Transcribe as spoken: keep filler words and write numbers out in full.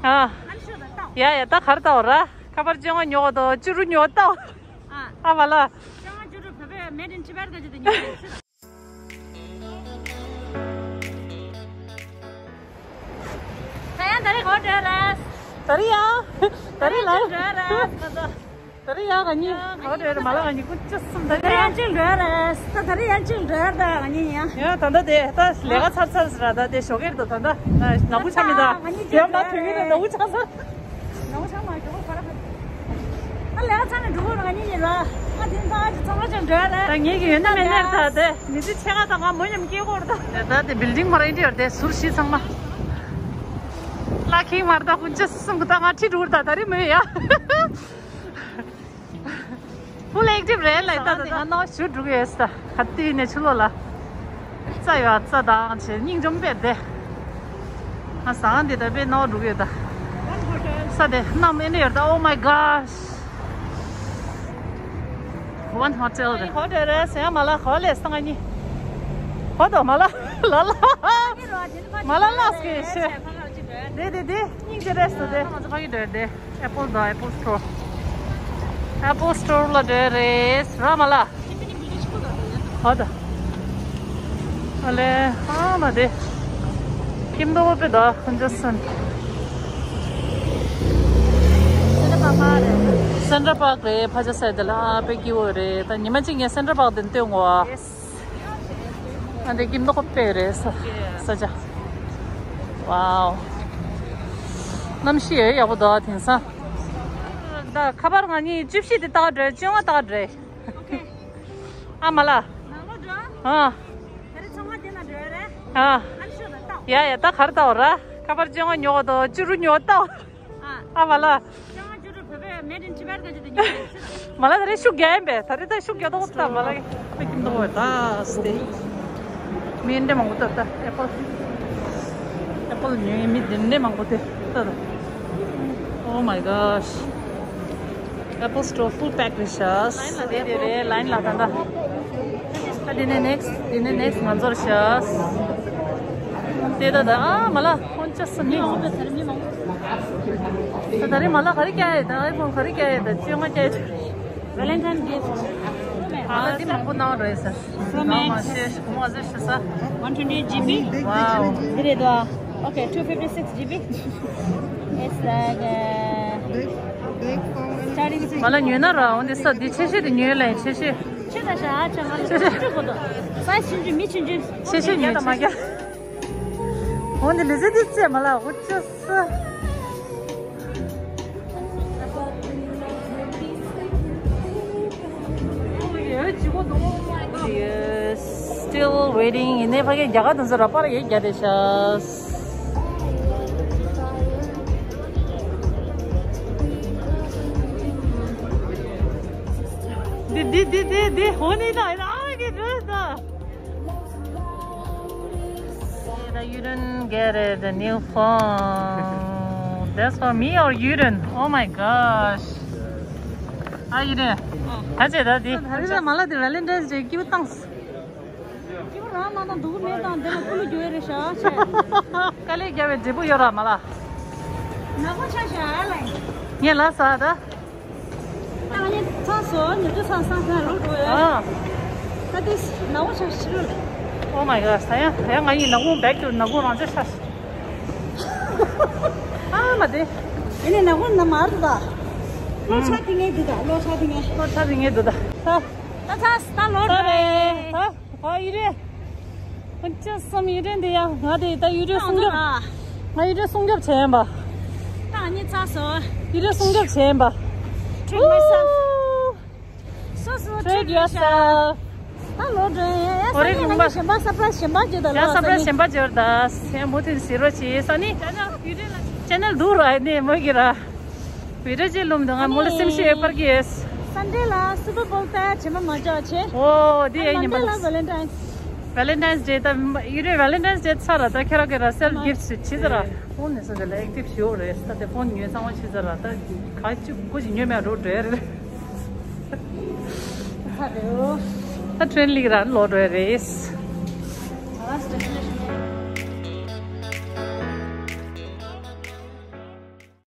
ཨ། ཡ་ཡ། ད་ག་རེ་ལྟ་བ་ར། ཁ་པར་བཅོ་ལྔ་ཉོ་གོ་དོ། བཅུ་དྲུག་ཉོ་ལྟ་བ། ཨ་མ་ལ། བཅོ་ལྔ་བཅུ་དྲུག་བོད་པའི་made in Tibet ག་ཅི་དེ་ཉོ་ཡ་ཤི། ད་ཡང་ད་རེས་ག་པར་འགྲོ་ར། ད་རེས་ཡ། ད་རེས་ལ། འགྲོ་ར། ད་རེས་ཡ་ག་ཉི་ག་པར་འགྲོ་ར། མ་ལ་ག་ཉི་ཀུན་ཅི་སུམ་ད་ད་རེས་ཡང་ཅིག་འགྲོ་ར། ད་ད་རེས་ཡང་ཅིག་འགྲོ་ར། ད་ག་ཉི་ཡ། ཡ་ད་ད་དེ་ད་ལས་ཀ་ཚར་ཚར་ར། ད་དེ་ཞོགས་ཀས་དོ་ད་ད་ན་ནག་པོ་ཆ་མི་ད། ད་ག་ཉི་དེ་ཡང་ད་ཐོན་གི་དེ་ནག་པོ་ཆ་ཚར། ནག་པོ་ཆ་མ་གི་ཨོ་ག་ར། ཨ་ལས་ཀ་ཚར་ནས་འགྲོ་གོ་ར་ཉི་ཉི་ལ། ཨ་དེ་ད་ཨ་ཅི་ཚང་མ་ཅང་འགྲོ་ཡ་ར། ད་ངེད་ཀྱི་ཡོད་ན་མེད་ནར་ད་དེ་མི་ཚེ་ཕྱེད་ཀ་ད་ང་མོ་ཉམས་སྐྱེ་གོ་ར་ད། ད་དེ་building མ་རེད་འདྲི་ཡོད་དེ་ཟུར་ཞིག་ཚང་མ། ལ་ཁིང་མར་ད་ཀུན་ཅི་སུམ་གི་ད་ང་ཁྲིད་འགྲོ་གོ་ར་ད་ད་རེས་མོ་ཡ། Full active རེད་ལ་ད་ད་ད། ང་ནོ་ཞུ་འགྲོ་གི་ཡོད་ས་ད་ག་དུས་ནས་ཕྱི་ལོགས་ལ། རྩ་ཡོད་རྩ་དང་བྱེད་སྙིང་རྗེ་མོ་དཔེ་བདེ། ང་ཟ་ཁང་འདི་ད་དཔེ་ནོར་འགྲོ་གི་ཡོད་ད། ས་དེ་གནམ་ཨེ་འདྲ་ཡོད་ད། Oh my gosh. One hotel རེད། ཧོ་ཊེལ་རེད་ཟེར་ཡ་མ་ལ་ཧོ་ལེ་སང་ཉི། ཧོ་དོ་མ་ལ་ལ་ལ། མ་ལ་ལ་སྐད་ཤེས། དེ་དེ་དེ་སྙིང་རྗེ་རེད་སོ་དེ། ང་ཚོ་ཕ་གི་འགྲོ་ཡ་དེ། Apple དང་Apple Store། Apple Store ལ་འགྲོ་རེད་ར་མ་ལ། ཧོ་ད། ཨ་ལེ། ཨ་མ་དེ། ཀིམ་དོ་པེ་ད་ཁོང་ཚོ་སན། Central Park རེད། Central Park རེད། ཕ་ཇ་སའི་དེ་ལ་ཨ་པེ་ཀི་བོ་རེད། ད་ཉི་མ་གཅིག་ངས་Central Park དེ་སྟོན་དགོས་ཨ། ཨ་འདི་ཀིམ་དོ་ཁོ་པེ་རེད་ས། ས་ཆ། Wow། གནམ་གཤིས་ཡོད་ཡག་པོ་འདུག་དེང་སང་། ད་ཁ་པར་ང་གཉིས་བཅུ་བཞི་དེ་ཏག་འགྲོ་བཅོ་ལྔ་ཏག་འགྲོ། ཨ་མ་ལ། ནང་ལོགས་འགྲོ། ཨ། ད་རེས་ཚང་མ་དེ་ན་འགྲོ་ཡ་རེད། ཨ། ཨ་ནི་ཤོག་ད་ལྟ། ཡ་ཡ་ད་ག་རེ་ལྟ་བ་ར། ཁ་པར་བཅོ་ལྔ་ཉོ་གོ་དོ། བཅུ་དྲུག་ཉོ་ལྟ་བ། ཨ། ཨ་མ་ལ། བཅོ་ལྔ་བཅུ་དྲུག་བོད་པའི་made in Tibet ག་ཅི་དེ་ཉོ་ཡ་ཤི། མ་ལ་ད་རེས་ཤུགས་རྒྱག་ཡིན་པས། ད་རེས་ད་ཤུགས་རྒྱག་དོ་ད་མ་ལ་གི་ཕ་ཀིམ་དོ་བ་ད་སྟེ། མི་འདྲ་མང་པོ་ད་ད་Apple། Apple ཉོས་མི་འདི་འདྲ་མང་པོ་དེ་ད་ད། Oh my gosh། Apple Store full pack རེད་ཤག་དེ་དེ་རེད། line ལ་ད་ད། ད་དེ་ནས་next། དེ་ནས་next ང་ཚོར་ཤག་དེ་ད་ད། ཨ་མ་ལ་ཁོང་ཅག་སུ་མི་མང་པོ་དེར་མི་མང་པོ། ད་ད་རེས་མ་ལ་ག་རེ་བསྐྱལ་ཡོད་ད། iPhone ག་རེ་བསྐྱལ་ཡོད་ད། བཅོ་ལྔ་བསྐྱལ་ཡོད། Valentine gift། ཨ་ལ་དེ་མང་པོ་གནང་རེད་ཟེར། Pro Max། ཨ་མ་ཤེས་ཤེས་གོང་མ་ཟེར་ཤེས་ས། One twenty eight GB། Wow། དེ་རེད་དོ། Okay, two fifty six GB། It's like, uh, starting མ་ལ་ཉོས་ན་ར། འོན་ཏེ་ས་འདི་ཆེ་ཤོས་དེ་ཉོས་ལ་ཡིན། ཆེ་ཤོས། ཆེ་ད་ཤ་ཨ་ཆ་ང་ལ་ཆེ་ཤོས་ཆུང་ཆུང་གོ་དོ། Size ཆུང་ཆུང་མི་ཆུང་ཆུང་། ཆེ་ཤོས་ཉོས། ཆེ་ཤོས། འོན་ཏེ་ལི་ཟེ་འདི་ཚེ་མ་ལ་འོ་ཅོ་ས། Yes, still waiting. ཡིན་ནའི་ཕ་གི་རྒྱ་གར་དུ་ཚོ་ར་པར་ཡོད་རྒྱ་དེ་ཤ། འདི་འདི་འདི་འདི་འདི་ཧོ་ནི་ད་ཨ་གི་འདྲ་ད། You didn't get it, the new phone. That's for me or you didn't? Oh my gosh. ཨ་ཡི་རེད། ད་ཅེ་ད་འདི། ད་རེས་ལ་མ་ལ་དེ་Valentine's Day སྐྱིད་པོ་བཏང་། སྐྱིད་པོ་རང་ན་ན་འདུག་མེད་དང་དེ་ལ་ཀུ་ལུ་རྒྱུ་ཡོད་རེད་ཤག་ཆེ། དཀའ་ལས་རྒྱབ་པའི་འབྲས་བུ་ཡོད་ར་མ་ལ། ནག་པོ་ཆགས་ཤག་ཨ་ལ། ངས་ལ་ཟ་ད། ད་ངས་ཚ་སོ་ཉི་ཁྲི་ཚ་སང་ཁ་ལུག་འགྲོ་ཡ། ཨ། ད་དེ་ནག་པོ་ཆགས་ཤི་རུ། Oh my god། ད་ཡང་ད་ཡང་ང་ཡི་ནག་པོ་བེག་ཏུ་ནག་པོ་རང་ཅག་ཆགས་ཤི། ཨ་མ་དེ། ཨེ་ནས་ནག་པོ་ན་མར་དུ་ད། ལོ་ཆ་དེ་ངས་དུ་ད། ལོ་ཆ་དེ་ངས། ལོ་ཆ་དེ་ངས་དུ་ད། ད། ད་ད་ད་ལོ་ད་རེད། ད། ཨ་ཡི་རེད། ཁོང་ཅག་སམ་ཡི་རེད་འདི་ཡ། ང་དེ་ད་ཡི་རེད་སྲུང་སྐྱོབ། ང་ཡི་རེད་སྲུང་སྐྱོབ་བྱས་ཡིན་པ། ད་ངས་ཚ་སོ། ཡི་རེད་སྲུང་སྐྱོབ་བྱས་ཡིན་པ། Treat myself. So so treat yourself. ད་ལོ་འགྲོ་ཡ་ཡ། ཨོ་རེད། ས་ངས་ང་གཞན་པ་སར་པ་རའི་སི་གཞན་པ་བརྗོད་ད་ཡ། ལ་སར་པ་རའི་སི་གཞན་པ་བརྗོད་ད། ཡ་མུ་མཐུད་ཟེར་རོ་བྱེད་ས་ནི། Channel ལྡུག་ར་ནི་མོ་གི་ར། བི་ཌི་ཡོ་ཅིག་ལུམ་དུ་ང་མོ་ལ་སེམས་ཤེས་ཡོད་པར་གྱིས། Sunday ལ་Super Bowl ལྟ་བྱེད་མ་མ་འཇོག་བྱེད། ཨོ་འདི་ཡིན་ཉི་མ། Monday ལ་Valentine's། Valentine's Day ད་ཡི་རེད། Valentine's Day ཚར་ར་ད་ཁྱེད་རང་གི་ར་སེལ་ཕི་གིཕ་ཊི་བྱེད་ཟེར་ར། ཕོན་ནས་སོང་གི་ལ་ཨེག་ཊིབ་ཞུ་རེད་ད། དེ་ཕོན་ཉོས་ཚང་བ་བྱེད་ཟེར་ར། ད་ག་ཅིག་ཀུ་ཅིག་ཉོས་མེད་འགྲོ་འདྲ་རེད། ད་ཁྲེན་ལིག་ར་ལོ་འགྲོ་རེད།